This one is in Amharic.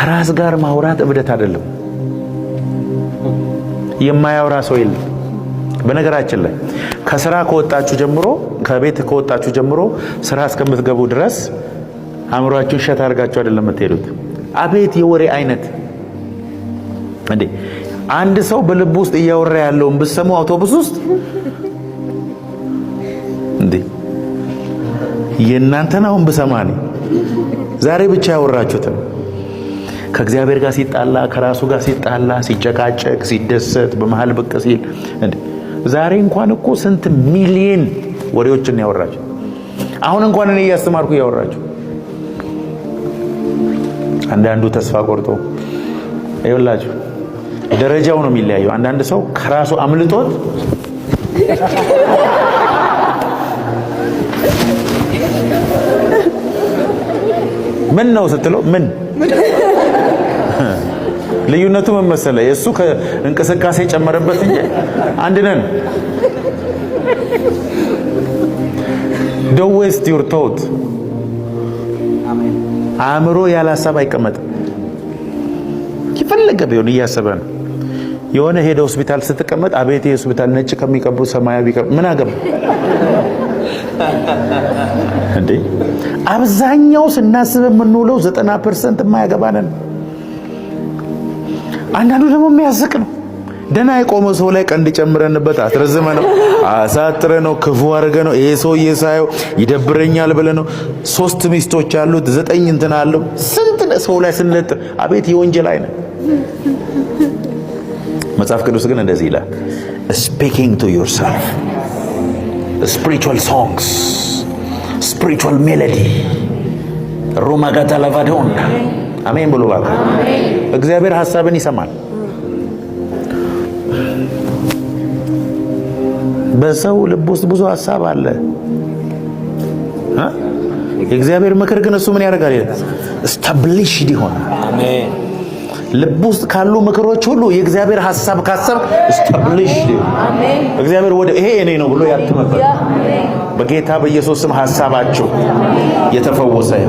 ከራስ ጋር ማውራት እብደት አይደለም። የማያወራ ሰው የለም። በነገራችን ላይ ከስራ ከወጣችሁ ጀምሮ፣ ከቤት ከወጣችሁ ጀምሮ ስራ እስከምትገቡ ድረስ አእምሯችሁን shut አድርጋችሁ አይደለም የምትሄዱት። አቤት የወሬ አይነት እንዴ! አንድ ሰው በልቡ ውስጥ እያወራ ያለውን ብትሰሙ አውቶቡስ ውስጥ እንዴ፣ የእናንተን አሁን ብሰማ እኔ ዛሬ ብቻ ያወራችሁትን፣ ከእግዚአብሔር ጋር ሲጣላ፣ ከራሱ ጋር ሲጣላ፣ ሲጨቃጨቅ፣ ሲደሰት፣ በመሃል ብቅ ሲል፣ እንዴ ዛሬ እንኳን እኮ ስንት ሚሊየን ወሬዎችን ያወራችሁ። አሁን እንኳን እኔ እያስተማርኩ እያወራችሁ አንዳንዱ ተስፋ ቆርጦ ይኸውላችሁ፣ ደረጃው ነው የሚለያየው። አንዳንድ ሰው ከራሱ አምልጦት ምን ነው ስትለው ምን ልዩነቱ ምን መሰለ? የእሱ ከእንቅስቃሴ ጨመረበት እንጂ አንድ ነን። Don't waste your thought። አእምሮ ያለ ሀሳብ አይቀመጥም። የፈለገ ቢሆን እያሰበ ነው። የሆነ ሄደ ሆስፒታል ስትቀመጥ አቤት ሆስፒታል ነጭ ከሚቀቡ ሰማያዊ ቢቀቡ ምን አገባ እንዴ? አብዛኛው ስናስብ የምንውለው 90% የማያገባንን። አንዳንዱ ደግሞ የሚያስቅ ነው። ደህና የቆመ ሰው ላይ ቀንድ ጨምረንበት አስረዝመ ነው፣ አሳጥረ ነው፣ ክፉ አድርገ ነው፣ ይሄ ሰውዬ ሳየው ይደብረኛል ብለ ነው። ሶስት ሚስቶች አሉት፣ ዘጠኝ እንትን አለው። ስንት ሰው ላይ ስንለጥ አቤት የወንጀል አይነት። መጽሐፍ ቅዱስ ግን እንደዚህ ይላል፣ speaking to yourself spiritual songs, spiritual melody ሮማጋታ ላቫዶን። አሜን ብሎ እባክህ። እግዚአብሔር ሀሳብን ይሰማል። በሰው ልብ ውስጥ ብዙ ሀሳብ አለ። የእግዚአብሔር ምክር ግን እሱ ምን ያደርጋል? Established ይሆናል። ልብ ውስጥ ካሉ ምክሮች ሁሉ የእግዚአብሔር ሀሳብ ካሰብ established፣ እግዚአብሔር ወደ ይሄ እኔ ነው ብሎ ያትመበት። በጌታ በኢየሱስ ስም ሀሳባችሁ የተፈወሰ ይሁን።